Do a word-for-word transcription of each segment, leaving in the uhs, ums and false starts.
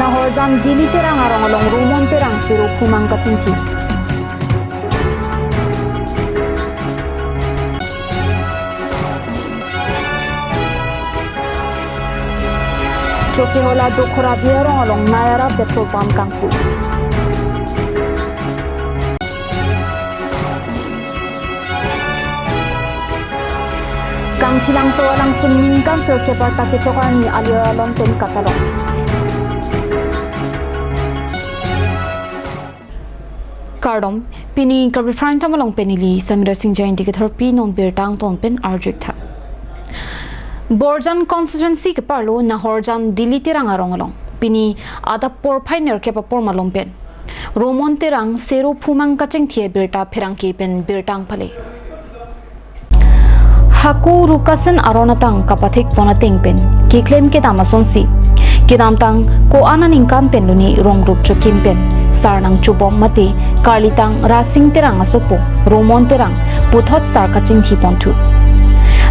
Nahorjan Dili Terang arong along Romon Terang sero phumang kachingthi. Chokihola Dokhora Bey arong along Nayara petrol pump kangpu. Kangthilangso alangsum ningkan sirkep arta kechok arni alir alon pen katalon. Kardom, pini Karbi Prime Time along pen neli Samira Singh Jainti kethorpi non birta angton pen arju-ik tha. Borjan constituency keparlo Nahorjan Dili Terang arong along pini adap porphai nerkep apor malom pen Romon Terang sero phumang kachingthi abirta pherangke pen birta angphale. Hako Rukasen aron atang kapathik pon ateng pen keklem kedam asonsi, kedamtang ko-an aningkan pen luni rong rup chokim pen sar nangchobom mate karlitang Rasing Terang asopo Romon Terang puthot sar kachingthi ponthu.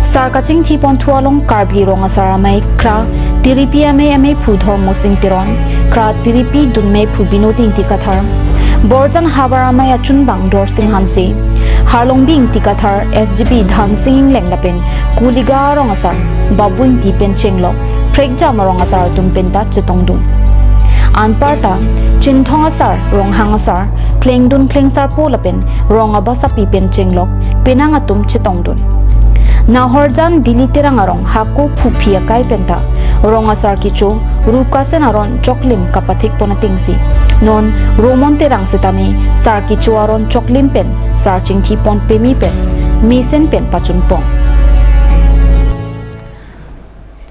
Sar kachingthi ponthu along Karbi Rong Asar Amei Kra Tiripi Amei Ameiphu Dhormo Sing Teron, Kra Tiripi Dunmeiphu Binod Ingti Kathar, Borjan Havar Amei Achunbang Dorsing Hanse, Harlongbi Ingti Kathar, S G P Dhansing Ingleng lapen Kuliga Rong Asar Babu Ingti pen chenglok phrekjam arong asar atum penta chetongdun. Anparta Chinthong Asar, Ronghang Asar, Klengdun Klengsarpo lapen Rong Abasapi pen chenglok penang atum chetongdun. Nahorjan Dili Terang arong hako phuphi akai penta rong asar kecho Rukasen aron choklim kapathik pon atengsi non Romon Terang setame sar kecho aron choklim pen sar chingthi pon pemi pen mesen pen pachun pon.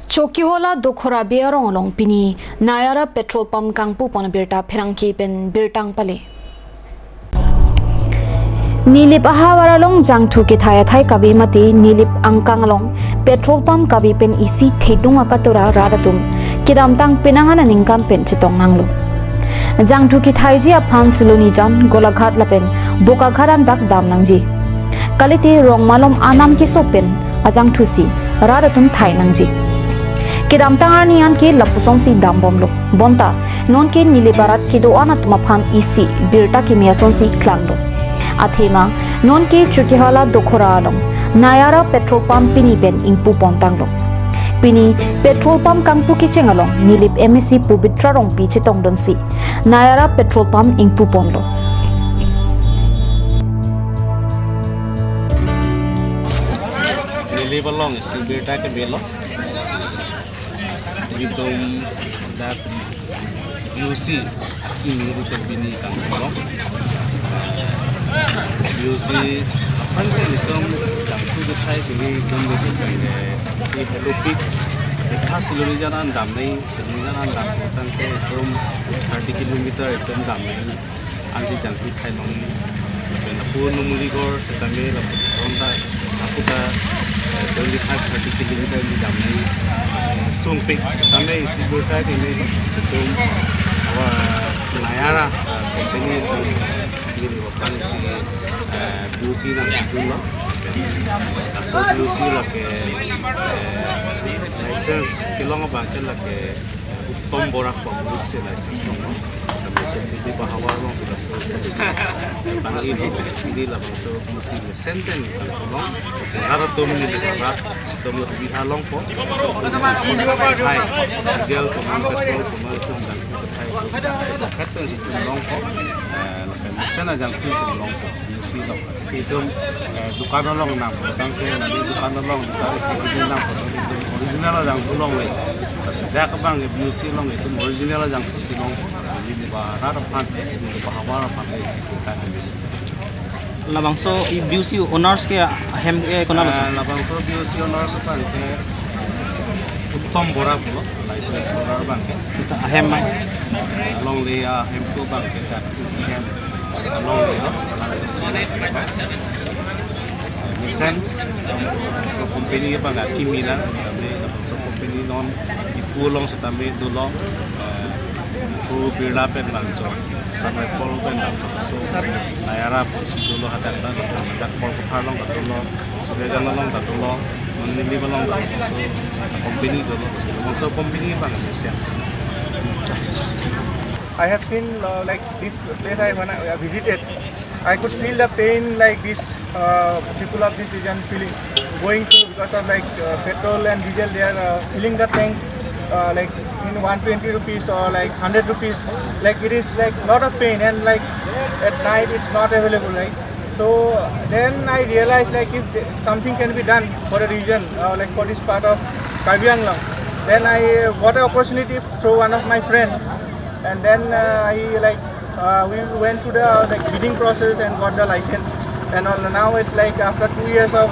Chokihola Dokhora Bey arong along pini Nayara petrol pump kangpu pon abirta pherangke pen birta angphale. Nilip ahavar along jangthu kethai athai kave mate Nilip angkang along petrol pump kave pen isi thedung akatora rat atum kedamtang penang an aningkan pen chetong nanglo. Jangthu kethaiji aphan Silonijan, Golaghat lapen Bokaghat anbak dam nangji. Kalite rong malom anam keso pen ajangthusi rat atum thai nangji. Kedamtang arni an ke lapusonsi dambomlo. Bonta nonke Nilip arat kedo-an atum aphan isi birta keme asonsi klanglo. Athema nonke Chokihola Dokhora along Nayara petrol pump pini pen ingpu pontanglo. Pini petrol pump kangpu kecheng along Nilip M A C Pabitra Rongpi chetongdunsi Nayara petrol pump ingpu ponlo. Nilip along isi birta kemelo. Ilitum dak B O C ini rutan bini kang kolong. B O C aphan ke ilitum jangthu kethai kini ilitum ilitum kene si helopik. Ekha Silonijan an damnei, Silonijan an dam kotang ke ilitum thirty kilometer ilitum damnei. Ansi jangthu thai long. Lapen lapu Numligarh setame lapu Ronda, lapu ta, eh, twenty-five, thirty kilometer ni damnei. Sungpik setame isi birta keme ilitum awa Nayara, eh, company ilitum neli aphan isi, eh, B O C nangdunlo. Laso B O C lake, eh, license kelong abang ke lake Uttom Borak pu group si license longlo. Kami ke Nilip ahavar alongsi laso B O C. Bang ini, ini labangso B O C mesen pen kang kolong. Rat atum Nilip arat, sitom lo biha longpo. Hai, diesel, koman petrol, koman atum jangthu kethai. Kat pen situm longpo. Eh, lapen mesen ajangthu atum longpo. B O C along. Itum, eh, dukan along nang, tangke nang dukan along, dukan isi kini nang, itum original ajangthu longle. Lasi dak abang ke B O C along itum original ajangthu si long. Lasi Nilip arat aphan, Nilip ahavar aphan ke isi kita kami. Labangso i B O C owners ke ahem ke konat lo? Ah, labangso B O C owners aphan ke Uttom Borak pulo, license holder abang ke. Seta ahem mai. Longle ahem ko abang ke, ta ahem. Longle lo. Mesen, so company abang akimi lang, kami so company non ipu along setame dolo, eh, ipu Birla pen lang jo, Samrepol pen lang jo, so Nayara pusi dolo hadak lang, hadak Porkaphar along dolo, Suryaghat along dolo, Nilip along dolo, so company dolo, so company abang mesen. I have seen, uh, like, this place I, when I visited, I could feel the pain, like, this, uh, people of this region feeling, going through because of, like, uh, petrol and diesel. They are, uh, filling the tank, uh, like, in one twenty rupees or, like, hundred rupees. Like, it is, like, lot of pain, and, like, at night it's not available, right? So then I realized, like, if the- something can be done for the region, uh, like, for this part of Karbi Anglong, then I got an opportunity through one of my friend, and then, uh, I, like, uh, we went through the, like, bidding process and got the license and all. Now it's like after two years of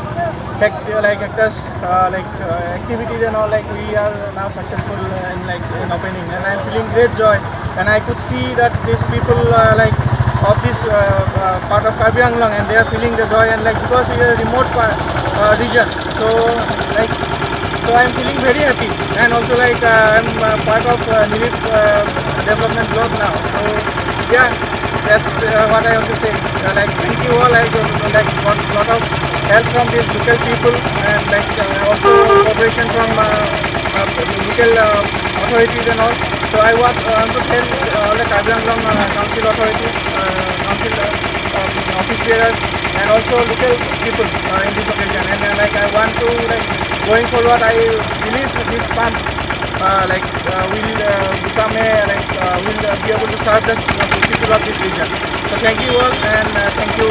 hect- like, hectares, uh, like, uh, activities and all, like, we are now successful in, like, in opening, and I'm feeling great joy. And I could see that these people, uh, like, of this, uh, uh, part of Karbi Anglong, and they are feeling the joy. And, like, because we are a remote pa- uh, region, so, like, so I'm feeling very happy. And also, like, uh, I'm, uh, part of, uh, Nilip, uh, development block now. So, yeah, that's, uh, what I have to say. Uh, like, thank you all. I got, like, got lot of help from these local people, and, like, uh, also cooperation from, uh, uh, local, uh, authorities and all. So I want, uh, want to thank, uh, all the Karbi Anglong, uh, Council authorities, uh, Council, uh, um, office bearers, and also local people, uh, in this occasion. And, uh, like, I want to, like, going forward, I believe this pump, uh, like, uh, will, uh, become a, like, uh, will, uh, be able to serve the, uh, people of this region. So thank you all, and, uh, thank you.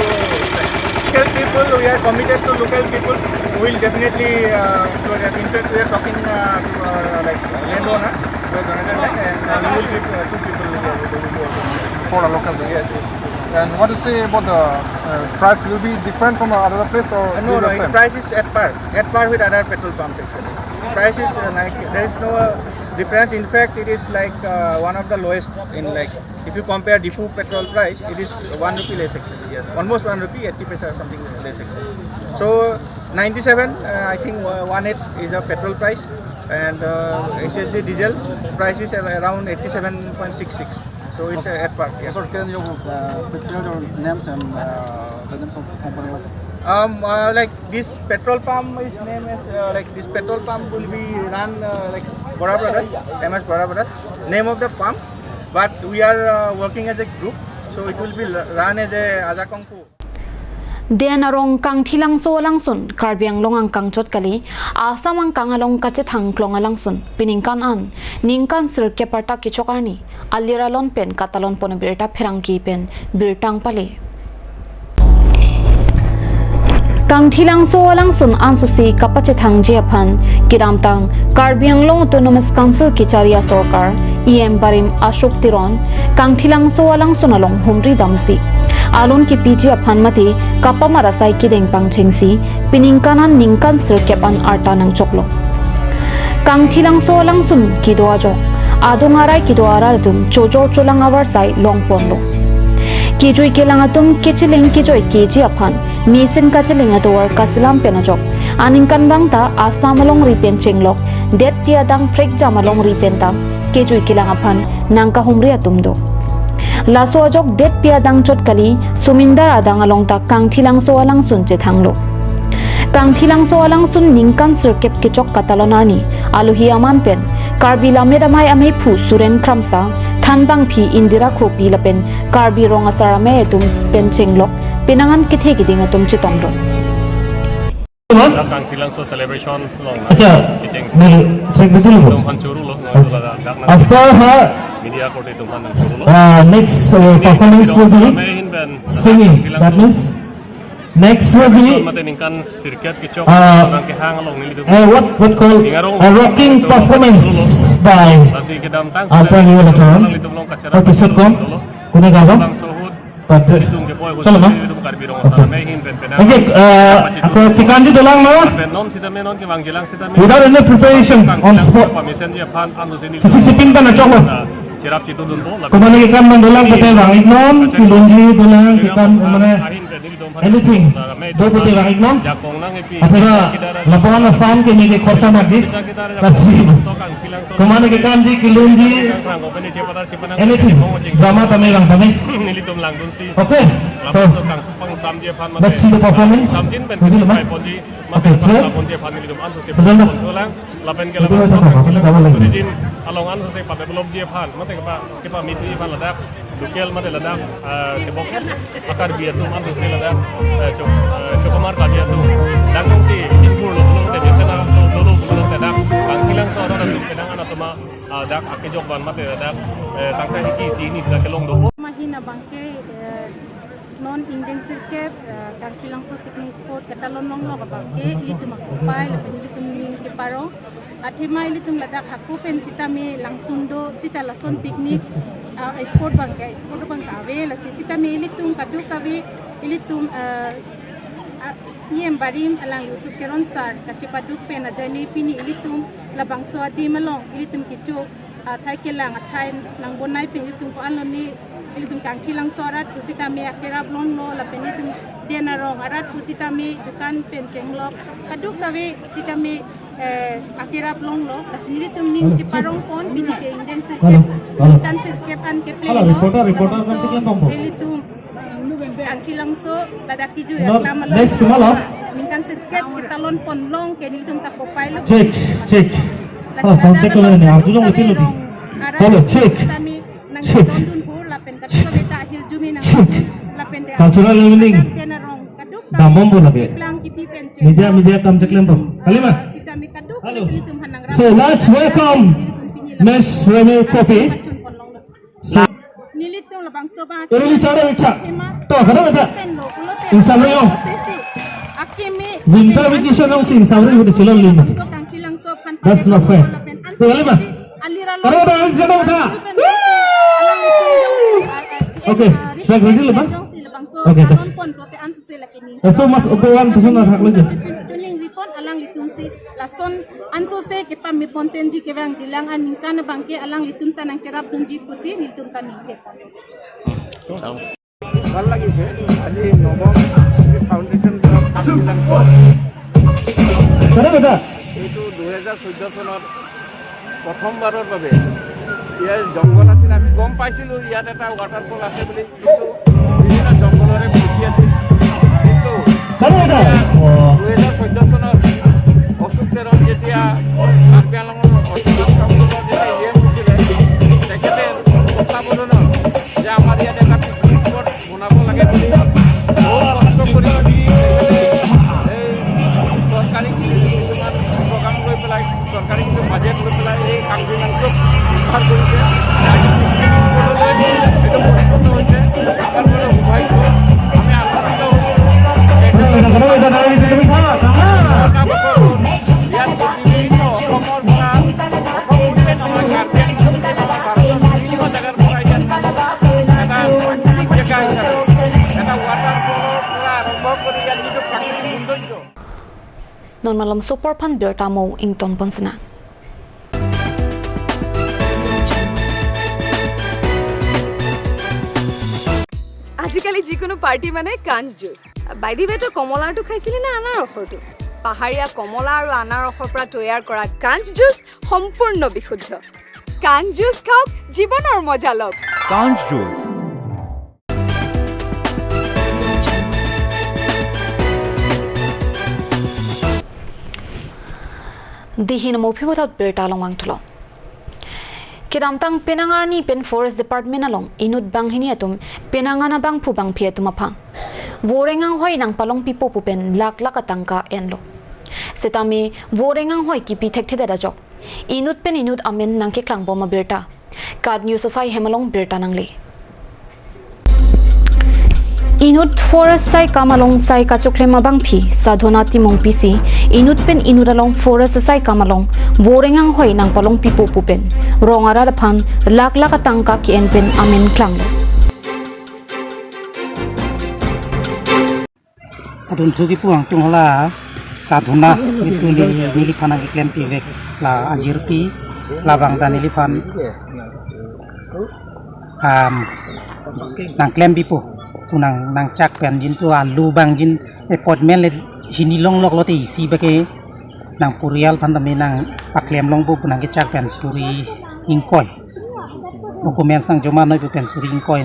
Local people, we are committed to local people. We will definitely, uh, do that. In fact, we are talking, uh, to, uh, like, landowner, we have donated land, and, uh, we will give, uh, two people, uh, we will do also. For a local. Yes, yes. And what to say about the, uh, price? Will be different from other place, or Uh, no, will no, the same? Price is at par, at par with other petrol pumps actually. Price is, uh, like, there is no, uh, difference. In fact, it is like, uh, one of the lowest in, like, if you compare Diphu petrol price, it is one rupee less actually. Yes, almost one rupee, eighty paisa or something less actually. So ninety-seven, uh, I think, uh, one eight is a petrol price, and, uh, H S D diesel price is ar- around eighty-seven point six six. So it's, uh, at par. Yes. Sir, can you, uh, tell your names and, uh, the names of company also? Um, uh, like, this petrol pump is name as, uh, like, this petrol pump will be run, uh, like, Bora Brothers, M S Bora Brothers. Name of the pump, but we are, uh, working as a group, so it will be l- run as a Ajakong Pu. Den arong Kangthilangso alangsun Karbi Anglong angkangchot kali, Assam angkang along kachethang klong alangsun, peningkan an, ningkan sirkep arta kechok arni, alir alon pen katalon pon abirta pherangke pen birta pale. Kangthilangso alangsun ansosi kapachethangji aphan kedamtang Karbi Anglong Autonomous Council kechari asorkar E M barim Ashok Teron Kangthilangso alangsun along humri damsi alon kepiji aphan mate kapamat asai kedeng pangchengsi peningkan an ningkan sirkep an arta nangchoklo. Kangthilangso alangsun kedo ajok, adung arai kedo arat atum chojor cholang avarsai longponlo. Kejui kelang atum kecheleng kejoi keji aphan mesen kacheleng atovar kaselam pen ajok aningkanvang ta Assam alongri pen chenglok detpi adang phrekjam alongri pen ta kejui kelang aphan nangkahumri atum do. Laso ajok detpi adang chot kali, Sumindar adang along ta Kangthilangso alangsun chethanglo. Kangthilangso alangsun ningkan sirkep kechok katalon arni, alohi aman pen Karbi Lammet Amei ameiphu Suren Kramsa, Thanbangpi Indira Kropi lapen Karbi Rong Asar Amei atum pen chenglok, penang an kethe keding atum chetongdun. Dak Kangthilangso celebration along. Acha, kecheng neli check betul, Bu. Atum aphan churu lo, no, itu ladak, dak nang. After her, media korte atum aphan nang churu lo. Uh, next, uh, performance will be singing. That means next will be, mate ningkan sirkep kechok, uh, nang kehang along nelitum. Uh, what, what call a rocking performance by Alta New Lacharam. Episode kom, kune gabang. But, uh, isung kepoi, chalo, ma? Nelitum Karbi Rong Asar Amei ahin pen penang. Okay, uh, ako tikanji dolang, ma? Pen non sitame, non kevangjilang sitame. Without any preparation, on spot. Permission ji aphan, anu sini. Sisik sipin kan achok lo. Cherap chitu dunpo. Komane kekan man dolang pute vang-iknon, kelunji dolang kekan mane. Ahin pen nelitum aphan anything. Asar Amei do pute vang-iknon. Jakong nang epi. Athema lapuan Assam ke neke khorcha nangji. Lasi. Komane kekanji, kelunji. Anything. Drama tame lang tame. Nelitum langdunsi. Okay. So, let's see the performance. Samjin pen. Okay, so, laponji aphan nelitum anso se. Sejana. Lapen ke lapen. Tourism. Along ansose padevelopji aphan, mate kepa, kepamithuji aphan ladak, local mate ladak, eh, kebok a-Karbi atum ansose ladak, eh, chok, eh, chokomar Karbi atum. Dak jongsi inpurlo pulote, jese na dolo pulote dak, Kangthilangso arat atum kedang an atum a, ah, dak akejok van mate ladak, eh, tangka hiki isi hini sita kelong do. Mahin abangke, eh, non ingdeng sirkep, eh, Kangthilangso picnic spot ketalon longlo abangke, ilitum akopai, lapen ilitum ning cheparong. Athema ilitum ladak hako pen sitame langsun do sita lason picnic, ah, spot abangke, spot abangke ave, lasi sitame ilitum kadokave, ilitum, eh, ah, E M Barim alangli Suk Teron sir kachepaduk pen ajoine pini ilitum labangso adim along ilitum kecho, ah, athai kelang, athai nangbonai pen ilitum ko-an lone, ilitum Kangthilangso arat pusitame akerap longlo, lapen ilitum den arong arat pusitame dukan pen chenglok, kadokave sitame, eh, akerap longlo, lasi nelitum ning cheparong pon, pini ke ingdeng sirkep, ningkan sirkep an keplenglo, labangso nelitum Kangthilangso ladak kejui aklam along. Next, kumalo? Ningkan sirkep ketalon pon long ke nelitum ta kopai lo. Check, check. Lasi sound check ladak lo ni, along arjulong betul lo di. Arat hello, check. Sitame nang check. Tondun hur lapen kadokave ta ahirjume nang check. Lapen de cultural evening. Kadokave damom bo lage. Keplang kipi pen check. Media, media kam check lempo. Kalima. Sitame kadokave hello. Ilitum hanang so, let's welcome Miss Renu Kopi. Pachun pon longlo. So, nelitum labangso ba. Ere bichara bicha. To, kada bicha. Pen lo, pulote. Insam rio. Sesi. Akimi. Winter vacation along si insam rio de chilon lima. Labangso Kangthilangso aphan. That's not fair. Lapen to, kalima. Alira lo. Kada kada, insam kada. Alang ilitum jong, ah, ah, Okay, ah, track ready lo, bang? Jongsi labangso. Okay, talon pon pulote ansose lake ni. Laso mas opo an person athak lagi. Chuning ripon alanglitum si lason ansose kepame pon chenji kevang jilang an ningkan abangke alanglitum si nang cherap dunji pusi nelitum ta ningke. ভাল লাগিছে আজি নৱম foundation day of Kangthilangso. দাদা, দাদা। এইটো দুহেজাৰ চৈধ্য চনত প্ৰথমবাৰৰ বাবে ইয়াৰ জংঘল আছিল। আমি গম পাইছিলোঁ ইয়াত এটা ৱাটাৰফল আছে বুলি, কিন্তু বিভিন্ন জংঘলৰে ভুগি আছিল। কিন্তু দাদা, দাদা। এতিয়া দুহেজাৰ চৈধ্য চনত অশোক তেৰণ যেতিয়া কাৰ্বি আংলঙৰ অট'নমাছ কাউন্সিলৰ যেতিয়া ই এম আছিলে, তেখেতে তত্বাৱধানত যে আমাৰ ইয়াত এটা পিকনিক স্পট বনাব লাগে বুলি বহুত কষ্ট কৰি তেখেতে এই চৰকাৰী কিছুমান প্ৰগ্ৰাম লৈ পেলাই, চৰকাৰী কিছু বাজেট লৈ পেলাই এই কাংথিলাংছক উদ্ধাৰ কৰিছে। আজি পিকনিক স্পটলৈ এইটো পৰিণত হৈছে। আমাৰ বাবে সৌভাগ্য, আমি আনন্দিত হৈছোঁ। এটা বছৰ হ'ল ইয়াত বিভিন্ন অসমৰ পৰা, অসম বুলিয়ে নহয়, কাৰ্বি আংলং বুলিয়ে নহয়, ভাৰতৰ বিভিন্ন জেগাৰ পৰা ইয়াত এটা প্ৰাকৃতিক জেগা হিচাপে, এটা ৱাটাৰফলৰ পৰা আৰম্ভ কৰি ইয়াত যিটো প্ৰাকৃতিক সৌন্দৰ্য। Non malomso apor aphan birta mo ington pon sina. আজিকালি যিকোনো পাৰ্টি মানে কাঞ্চ জুচ। বাই দি ৱে, তই কমলাৰটো খাইছিলি নে আনাৰসৰটো? পাহাৰীয়া কমলা আৰু আনাৰসৰ পৰা তৈয়াৰ কৰা কাঞ্চ জুচ সম্পূৰ্ণ বিশুদ্ধ। কাঞ্চ জুচ খাওক, জীৱনৰ মজা লওক। কাঞ্চ juice. Dihin mo phimuthot birta along vangthulo. Kedamtang penang arni pen Forest Department along inut banghini atum penang an abangphu bangphi atum aphan voreng anghoi nangpalong pipo pu pen lakh lakh atangka enlo. Setame voreng anghoi kipi thekthedet ajok inut pen inut amen nangkeklang bom abirta. KAT News asai hem along birta nangle. Inut forest sai kam along sai kachoklem abangphi Sadhona Timung P C inut pen inut along forest sai kam along voreng anghoi nangpalong pipo pu pen rong arat aphan lakh lakh atangka ke-en pen amen klanglo. Adun thu kipu angtung hala Sadhona itu neli, neliphan nangkeklem pivek la ajirpi labang ta neliphan, um, nangklem pipo. Tu nang, nangchak pen jin tu alu bang jin appointment le hini longlok lote isi bake nang purial aphan tame nangpaklem longpo pu nangkechak pen suri ingkoi. Documents nang joma noi pu pen suri ingkoi.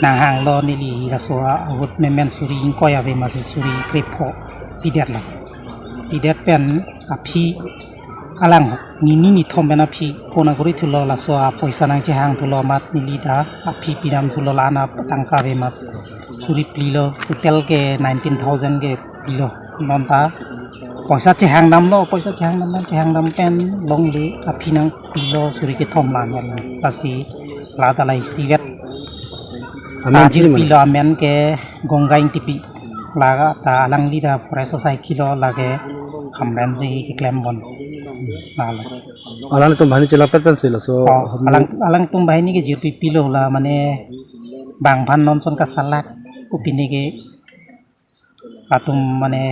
Nanghanglo neli hi laso ahut memen suri ingkoi ave masi suri krepho pidetlo. Pidet pen aphi alang hok, nini nithom pen aphi phone akori thulo, laso apoisa nangchehang thulo amat neli ta aphi pidam thulo, la-an atangka ave amat suri plilo, total ke nineteen thousand ke pilo. Non ta poisa chehang damlo, poisa chehang dam, chehang dam pen longle aphi nangpilo suri kethom la-an. Lasi la ta la isivet. Amen ta chini mana? Pilo amen ke Gongga Ingtipi. La ta alangli ta forest asai kilo, lake Hamren si keklem bon. Lalo. Alanglitum banghini chelapet pensi laso. Oh, alang, alangtum banghini ke jirpi pilo la, mane bang aphan non ason kasalak pu pine ke atum mane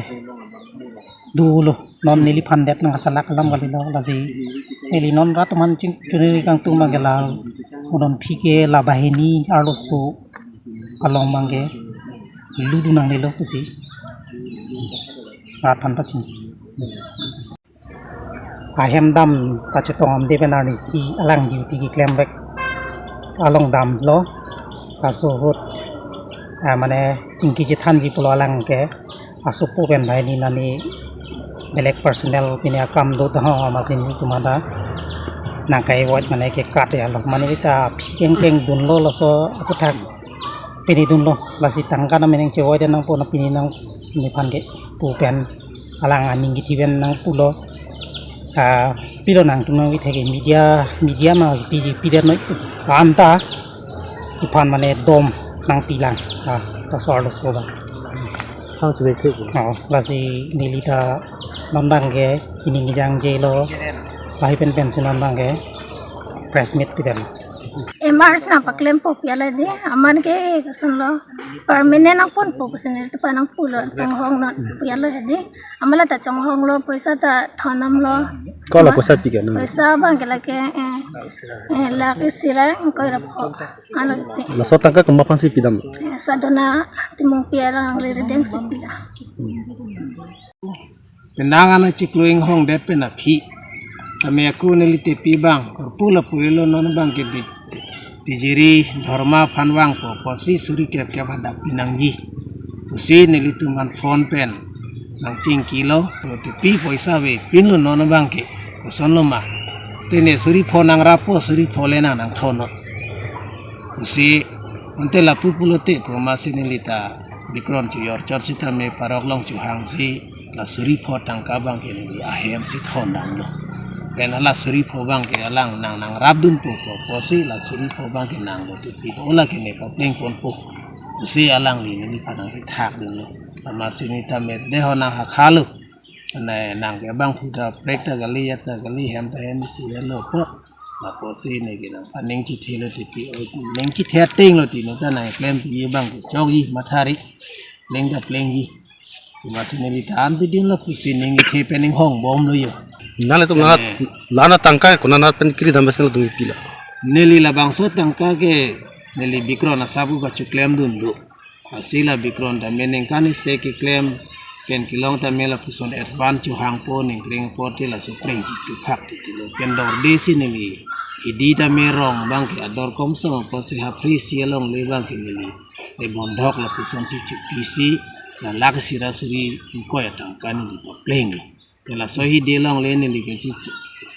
dolo, non neliphan det nangkasalak alam kalilo, lasi neli non rat atum aphan ching chuniri kangtung abang ke la, unon aphi ke la banghini arloso along abang ke ludu nanglelo pusi rat aphan ta ching. Ahem dam ta chetong amde pen arnisi alang duty keklem vek along damlo. Laso ahut, ah, mane chingki chethanji pulo alang ke, asopo pen banghini nani belek personal pine akam do dong, amatsi nelitum ta nangkai avoid mane ke cut ya lo. Mane ta aphi kengkeng dunlo, laso aputhak pini dunlo, lasi tangka na meneng chevoi den nangpo na pini nang nephan ke pu pen alang aning kithi pen nangpulo. Ah, pilo nangtum nangvithek ke media, media ma piji pidet noi pu. Anta iphan mane dom nangpilang. Ah, ta so arloso ba. Hang chevethek. Oh, lasi neli ta non abang ke ining kejang jelo. Lahai pen pensi non abang ke press meet pidam. M R si nangpaklempo pu ya la dei, amat ke koson lo, permanent nangponpo koson neli tupa nangpulo, chonghong non pu ya la dei. Amat la ta chonghonglo, poisa ta thondamlo. Ko la poisa pi ke nang? Poisa abang ke lake, eh, eh, lake sira, ingkoi ra pho. Alo pi. Laso tangka komat aphansi pidam? Eh, Sadhana Timungpi alang lerideng si pidam. Penang ana chiklo inghong det pen aphi. Tame aku neli tepi abang, korpu lapu ilo non abang ke di, di, Dijiri Dharma aphan vangpo, apotsi suri kep kep hadak pinangji pusi nelitum aphan phone pen nangchingkilo, lo tepi poisa avepinlo non abang ke, kosonlo ma. Te ne suri pho nangrappo, suri pho le nang nangthonnon pusi, ante lapu pulote pu amatsi neli ta Bikron chojor chot sitame parok along chohangsi la suri pho tangka abang ke neli ahem si thondamlo. Pen la suri pho abang ke alang nang nangrapdunpo pu apotsi la suri pho abang ke nanglo tepi, ola ke ne paplengponpo pusi alangli neliphan nangthakdunlo. Amatsi neli tame deho nang hakhalo. Nang, nang ke abang phu ta prek ta kali, ya ta kali, hem ta hem si helo po. Lapusi ne ke nangphan ning chethelo tepi, oi, ning chethe ateng lo ti, ne ta nangklempi abang ke chokji, mathari, pleng ta plengji. Amatsi neli ta an pidin lapusi ning kethe pen inghong bomlo yo. Nanglitum la, eh, la-an atangka konat pen kiri dam bes nangtum pilo? Neli labangso atangka ke neli Bikron asap ke kachoklemdunlo. Lasi la Bikron tame ningkan isi keklem pen kelong tame lapuson advance chohangpo, ningkreng apor te laso kreng chituphak titilo. Pen dorde si neli hidi tame rong abang ke ador komsong apotsi haphre isi alongle abang ke neli e bondhok lapusonsi chukisi, la lakh isi ra suri ingkoi atangka neli paplenglo. Ke laso hidi alongle neli ke chi-,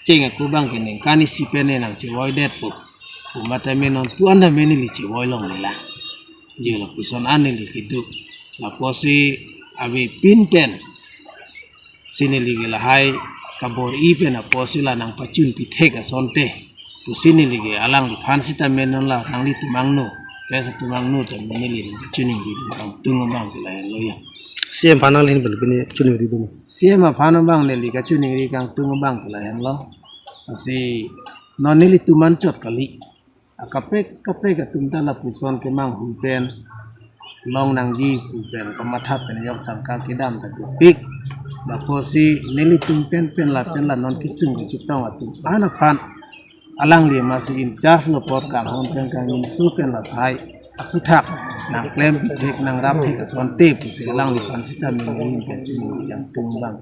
cheng aku abang ke ningkan isi pen ne nangchevoidetpo. Komat tame non pu an tame neli chevoi longle lang. Je lapuson an neli kedo. Lapusi avepin pen si neli ke lahai kabor-i pen apotsi la nangpachun pithek asonte pusi neli ke alangliphan sitame non la nanglitum angno, press atum angno tame neli nangpachuningri kangtung abang ke lahenlo ya. C M aphan nangli pini pini chuningridun? C M aphan abang neli kachuningri kangtung abang ke lahenlo. Lasi non nelitum anchot kali, akaprek kaprek atum ta lapuson kemanghu pen long nangji pu pen kamatha pen ajok tangka kedam ta dopik. Lapusi nelitum pen pen lapen la non kesung kachetong atum an aphan alangli amatsi in charge lo apot kanghon pen kangjinso pen lahai aputhak nangklem pithek nangrap thek asonte pusi alangliphan sitame neli pen chini yang tung bang.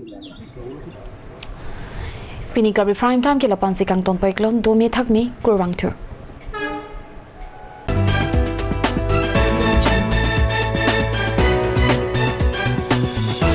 Pini Karbi Prime Time ke lapu-ansi kangtonpiklo, dome thakme, kurvangthu.